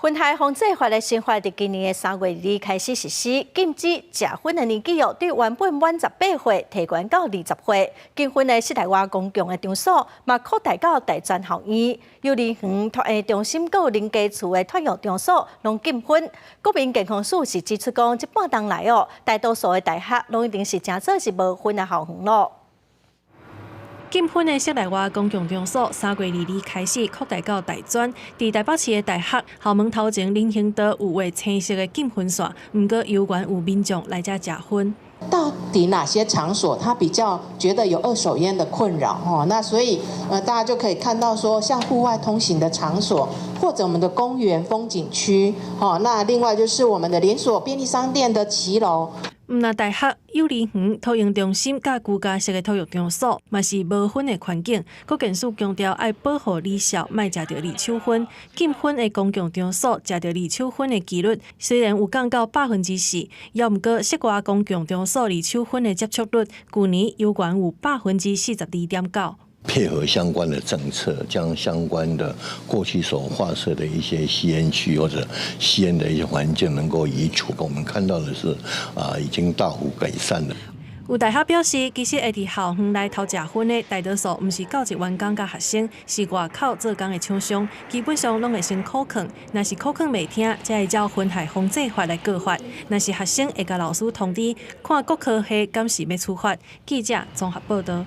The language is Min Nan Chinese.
薰害防制法的新法，佇今年的3月2日開始實施，禁止食薰的年紀哦，對原本滿18歲提懸到20歲。禁薰的室內外公共的場所，嘛擴大到大專校院、幼兒園、托嬰中心、佮零家厝的托育場所，攏禁薰。國民健康署是指出講，這半冬來哦，大多數的大學攏已經是成做是無薰的校園囉。禁薰的室內外公共場所，3月2日開始擴大到大專。佇台北市的大學校門頭前人行道有畫青色的禁薰線，毋過猶原有民眾來遮食薰。到底哪些場所他比較覺得有二手菸的困擾？哦，那所以大家就可以看到說，像戶外通行的場所，或者我們的公園風景區，哦，那另外就是我們的連鎖便利商店的騎樓。毋但大學、幼兒園、托嬰中心佮居家式的托育場所，嘛是無薰的環境。國健署強調愛保護兒少，莫食著二手薰。禁薰的公共場所食著二手薰的機率雖然有降到4%，猶毋過室外公共場所二手薰的接觸率，舊年猶原有42.9%。配合相關的政策，將相關的過去所劃設的一些吸菸區或者吸菸的一些環境能夠移除。我們看到的是啊，已經大幅改善了。有大學表示，其實會佇校園內偷食薰的大多數毋是教職員工佮學生，是外口做工的廠商，基本上攏會先苦勸，若是苦勸袂聽，才會照薰害防制法來告發。若是學生會共老師通知，看各科系敢是欲處罰。記者綜合報導。